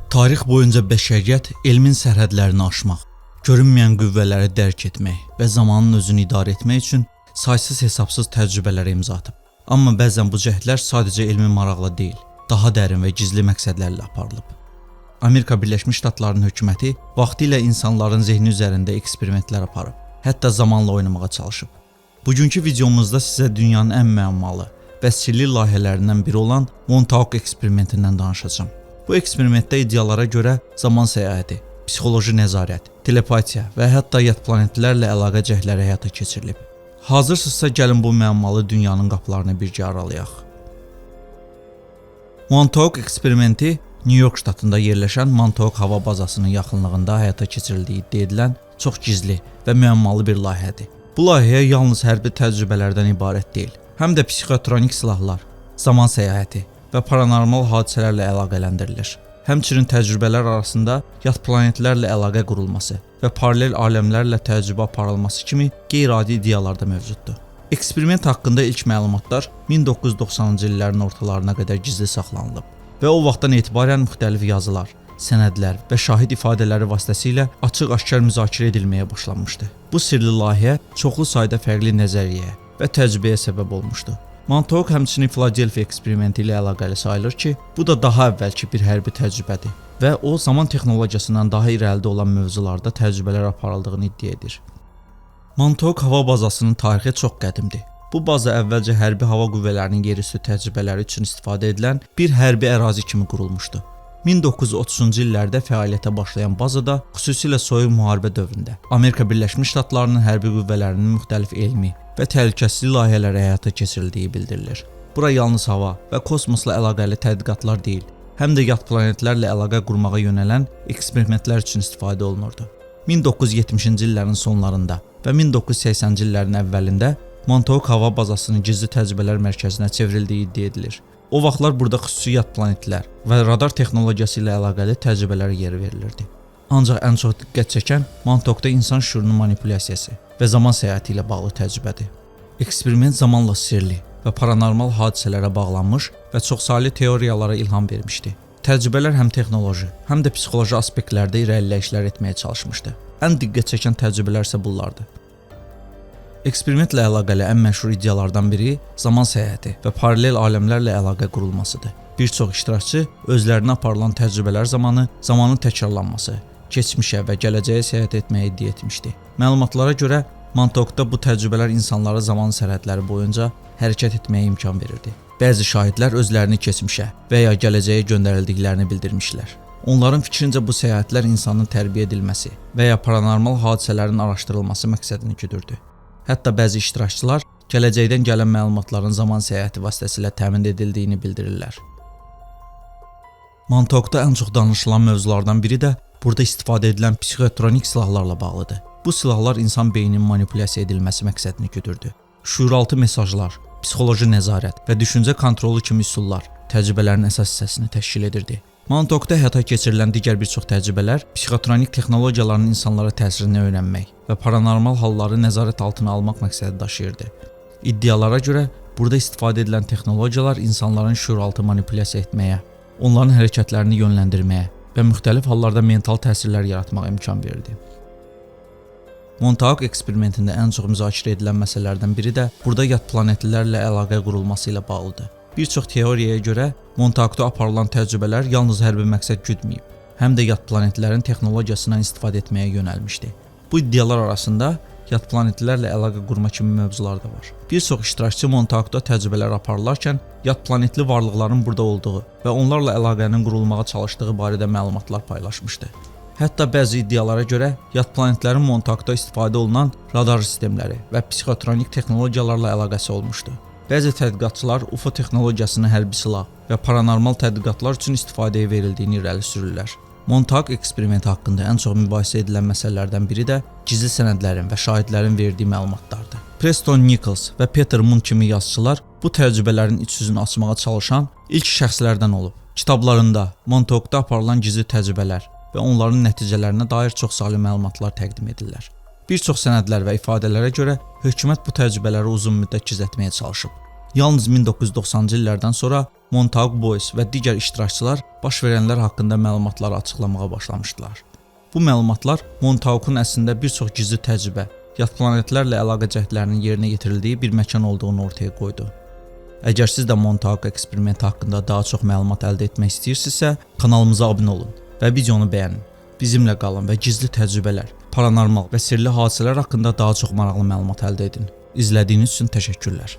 Tarix boyunca bəşəriyyət elmin sərhədlərini aşmaq, görünməyən qüvvələri dərk etmək və zamanın özünü idarə etmək üçün saysız hesabsız təcrübələrə imza atıb. Amma bəzən bu cəhdlər sadəcə elmi maraqla deyil, daha dərin və gizli məqsədlərlə aparılıb. Amerika Birləşmiş Ştatlarının hökuməti vaxtilə insanların zehni üzərində eksperimentlər aparıb, hətta zamanla oynamağa çalışıb. Bugünkü videomuzda sizə dünyanın ən müəmmalı və sirli layihələrindən biri olan Montauk eksperimentindən danışacağam. Bu eksperimentdə iddialara görə zaman səyahəti, psixoloji nəzarət, telepatiya və hətta yad planetlərlə əlaqə cəhdləri həyata keçirilib. Hazırsınızsa gəlin bu müəmmalı dünyanın qapılarını birgə aralayaq. Montauk eksperimenti New York ştatında yerləşən Montauk hava bazasının yaxınlığında həyata keçirildiyi iddia edilən çox gizli və müəmmalı bir layihədir. Bu layihə yalnız hərbi təcrübələrdən ibarət deyil, həm də psixotronik silahlar, zaman səyahəti və paranormal hadisələrlə əlaqələndirilir. Həmçinin təcrübələr arasında yad planetlərlə əlaqə qurulması və paralel aləmlərlə təcrübə aparılması kimi qeyri-adi iddialar da mövcuddur. Eksperiment haqqında ilk məlumatlar 1990-cı illərin ortalarına qədər gizli saxlanılıb və o vaxtdan etibarən müxtəlif yazılar, sənədlər və şahid ifadələri vasitəsilə açıq-aşkar müzakirə edilməyə başlanmışdı. Bu sirli layihə çoxlu sayda fərqli nəzəriyyəyə və təcrübəyə səbəb olmuşdu. Montauk həmçinin Filadelfiya eksperimenti ilə əlaqəli sayılır ki, bu da daha əvvəlki bir hərbi təcrübədir və o zaman texnologiyasından daha irəlidə olan mövzularda təcrübələr aparıldığını iddia edir. Montauk hava bazasının tarixi çox qədimdir. Bu baza əvvəlcə hərbi hava qüvvələrinin yerüstü təcrübələri üçün istifadə edilən bir hərbi ərazi kimi qurulmuşdu. 1930-cu illərdə fəaliyyətə başlayan bazada xüsusilə soyuq müharibə dövründə Amerika Birləşmiş Ştatlarının hərbi qüvvələrinin müxtəlif elmi və təhlükəsizlik layihələri həyata keçirildiyi bildirilir. Bura yalnız hava və kosmosla əlaqəli tədqiqatlar deyil, həm də yad planetlərlə əlaqə qurmağa yönələn eksperimentlər üçün istifadə olunurdu. 1970-ci illərin sonlarında və 1980-ci illərin əvvəlində Montauk hava bazasının gizli təcrübələr mərkəzinə çevrildiyi iddia edilir. O vaxtlar burada xüsusi yad planetlər və radar texnologiyası ilə əlaqəli təcrübələrə yer verilirdi. Ancaq ən çox diqqət çəkən Montaukda insan şüurunun manipulyasiyası və zaman səyahəti ilə bağlı təcrübədir. Eksperiment zamanla sirli və paranormal hadisələrə bağlanmış və çoxsaylı teoriyalara ilham vermişdi. Təcrübələr həm texnoloji, həm də psixoloji aspektlərdə irəliləyişlər etməyə çalışmışdı. Ən diqqət çəkən təcrübələr isə bunlardır. Eksperimentlə əlaqəli ən məşhur iddialardan biri zaman səyahəti və paralel aləmlərlə əlaqə qurulmasıdır. Bir çox iştirakçı özlərinə aparılan təcrübələr zamanı zamanın təkrarlanması, keçmişə və gələcəyə səyahət etməyi iddia etmişdi. Məlumatlara görə Montaukda bu təcrübələr insanlara zaman sərhədləri boyunca hərəkət etməyə imkan verirdi. Bəzi şahidlər özlərini keçmişə və ya gələcəyə göndərildiklərini bildirmişlər. Onların fikrincə bu səyahətlər insanın tərbiyə edilməsi və ya paranormal hadisələrin araşdırılması məqsədini güdürdü. Hətta bəzi iştirakçılar gələcəkdən gələn məlumatların zaman səyahəti vasitəsilə təmin edildiyini bildirirlər. Montaukda ən çox danışılan mövzulardan biri də burada istifadə edilən psixotronik silahlarla bağlıdır. Bu silahlar insan beyninin manipulyasiya edilməsi məqsədini güdürdü. Şüuraltı mesajlar, psixoloji nəzarət və düşüncə kontrolu kimi üsullar təcrübələrin əsas hissəsini təşkil edirdi. Montaukda həyata keçirilən digər bir çox təcrübələr psixotronik texnologiyaların insanlara təsirini öyrənmək və paranormal halları nəzarət altına almaq məqsədi daşıyırdı. İddialara görə burada istifadə edilən texnologiyalar insanların şüuraltı manipulyasiya etməyə, onların hərəkətlərini yönləndirməyə və müxtəlif hallarda mental təsirlər yaratmağa imkan verirdi. Montauk eksperimentində ən çox müzakirə edilən məsələlərdən biri də burada yad planetlilərlə əlaqə qurulması ilə bağlıdır. Bir çox teoriyaya görə Montaukda aparılan təcrübələr yalnız hərbi məqsəd güdməyib, həm də yad planetlərin texnologiyasından istifadə etməyə yönəlmişdi. Bu iddialar arasında yad planetlərlə əlaqə qurma kimi mövzular da var. Bir çox iştirakçı Montaukda təcrübələr aparılarkən yad planetli varlıqların burada olduğu və onlarla əlaqənin qurulmağa çalışdığı barədə məlumatlar paylaşmışdı. Hətta bəzi iddialara görə yad planetlərin Montaukda istifadə olunan radar sistemləri və psixotronik texnologiyalarla əlaqəsi olmuşdu. Bəzi tədqiqatçılar UFO texnologiyasının hərbi silah və paranormal tədqiqatlar üçün istifadəyə verildiyini irəli sürürlər. Montauk eksperimenti haqqında ən çox mübahisə edilən məsələlərdən biri də gizli sənədlərin və şahidlərin verdiyi məlumatlardır. Preston Nichols və Peter Moon kimi yazıçılar bu təcrübələrin iç yüzünü açmağa çalışan ilk şəxslərdən olub. Kitablarında Montaukda aparılan gizli təcrübələr və onların nəticələrinə dair çoxsaylı məlumatlar təqdim edirlər. Bir çox sənədlər və ifadələrə görə hökumət bu təcrübələri uzun müddət gizlətməyə çalışıb. Yalnız 1990-cı illərdən sonra Montauk Boys və digər iştirakçılar baş verənlər haqqında məlumatları açıqlamağa başlamışdılar. Bu məlumatlar Montaukun əslində bir çox gizli təcrübə, yad planetlərlə əlaqə cəhdlərinin yerinə yetirildiyi bir məkan olduğunu ortaya qoydu. Əgər siz də Montauk eksperimenti haqqında daha çox məlumat əldə etmək istəyirsinizsə, kanalımıza abunə olun və videonu bəyənin. Bizimlə qalın və gizli təcrübələr, paranormal və sirli hadisələr haqqında daha çox maraqlı məlumat əldə edin. İzlədiyiniz üçün təşəkkürlər.